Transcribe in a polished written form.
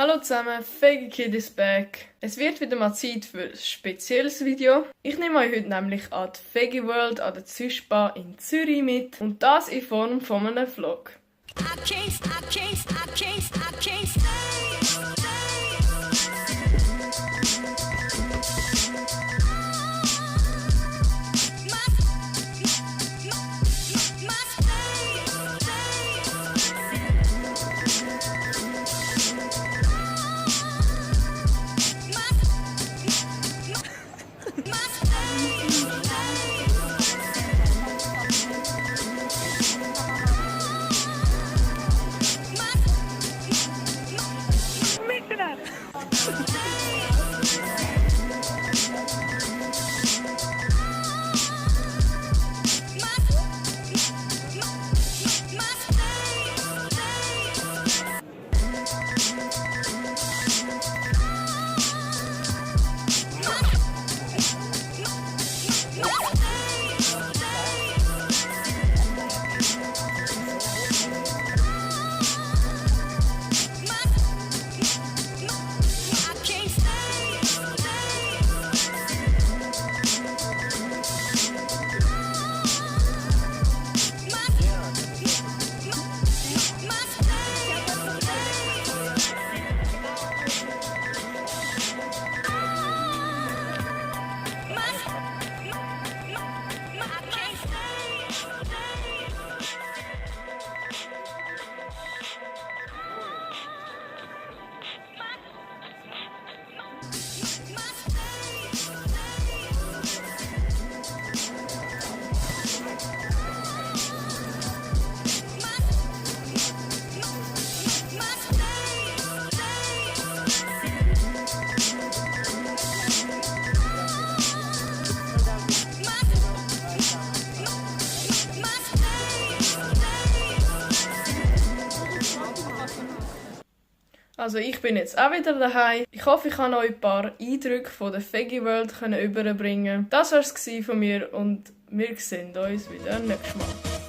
Hallo zusammen, Fegi Kid is back. Es wird wieder mal Zeit für ein spezielles Video. Ich nehme euch heute nämlich an die Fegi World an der Züschbar in Zürich mit und das in Form von einem Vlog. Also ich bin jetzt auch wieder daheim. Ich hoffe, ich kann euch ein paar Eindrücke von der Fegi World überbringen. Das war es von mir und wir sehen uns wieder nächstes Mal.